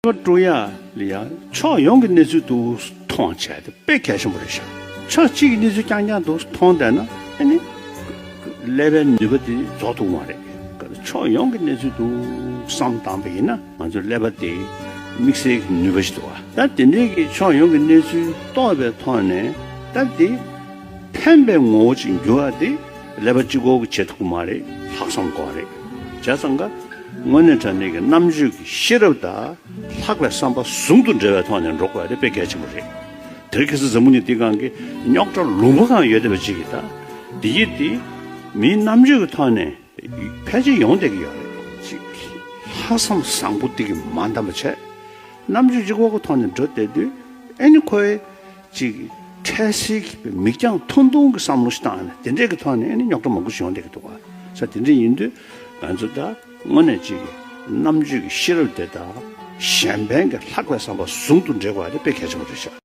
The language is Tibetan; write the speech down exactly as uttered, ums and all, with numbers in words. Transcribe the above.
ཀླད་པ་དཀྲུག་ཡ་ལ་ཡ་ཕྱོགས་ཡོངས་ཀྱི་གནས་ཚུལ་དུ་མཐོང་བྱས་ཏེ་དཔེ་གལ་ཆེན་པོ་རེད་ཤག་ཕྱོགས་གཅིག་གི་གནས་ཚུལ་རྐྱང་རྐྱང་དུ་མཐོང་བསྡད་ན་ཨ་ནི་ཀླད་པའི་ནུས་པ་དེ་རྫོགས་ཐུབ་མ་རེད། ཕྱོགས་ཡོངས་ཀྱི་གནས་ཚུལ་དུ་བསམ་བཏང་པ་ཡིན་ན་ང་ཚོའི་ཀླད་པ་དེ་དམིགས་བསལ་གྱི་ནུས་པ་ཞིག་འདུག་བ། ད་དེ་འདྲའི་གི་ཕྱོགས་ཡོངས་ཀྱི་གནས་ཚུལ་རྟོགས་པའི་ཐོག་ནས་ད་དེ་ཕན་པའི་ངོ་བོ་ཅིག་འགྱུར་བ་དེ་ཀླད་པ་གཅིག་པོ་གིས་བྱེད་ཐུབ་ཀྱི་མ་རེད། ལྷག་བསམ་དགོས་རེད། བྱས་ཙང་ཀ་དངོས་གནས་དྲང་གནས་ཀྱི་རྣམ་དཔྱོད་ཀྱི་ཤེས་རབ་དང་ལྷག་པའི་བསམ་པ་ཟུང་དུ་འབྲེལ་བའི་ཐོག་ནས་འགྲོ་དགོས་པ་དེ་དཔེ་གལ་ཆེན་པོ་རེད། དེར་ཁ་སང་འཛམ་བུ་གླིང་འདི་སྒང་གི་རྙོག་དྲ་ལུང་པ་སྒང་ཡོད་བསྡད་པ་ཅིག་གིས་ད་འདི་ཡིད་དེ་མིའི་རྣམ་དཔྱོད་ཀྱི་ཐོག་ནས་ཕལ་ཆེར་ཡོང་བསྡད་ཀྱི་ཡོད་རེད། ཅིག་ལྷག་བསམ་བཟང་པོ་འདི་གིས་མ་འདང་བ་བྱས། རྣམ་དཔྱོད་གཅིག་པོ་གི་ཐོག་ནས་འགྲོ་བསྡད་དུས་ཨེ་ནི་ཁོའི་ཅིག་འཕྲལ་སེལ་གྱི་མིག་རྒྱང་ཐུང་ཐུང་གི་བསམ་བློ་ཞིག་བཏང་ནས་དེ་འདྲས་ཀྱི་ཐོག་ནས་ཨེ་ནི་རྙོག་དྲ་མང་པོ་ཞིག་ཡོང་བསྡད་ཀྱི་འདུག་བ། ས་དེ་འདྲས་ཡིན་དུས་ང་ཚོ་ད་དངོས་གནས་ཅིག་རྣམ་དཔྱོད་ཀྱི་ཤེས་རབ་དེ་དང་གཞན་ཕན་གྱི་ལྷག་པའི་བསམ་པ་ཟུང་དུ་འབྲེལ་དགོས་པ་དེ་དཔེ་གལ་ཆེན་པོ་རེད་ཤག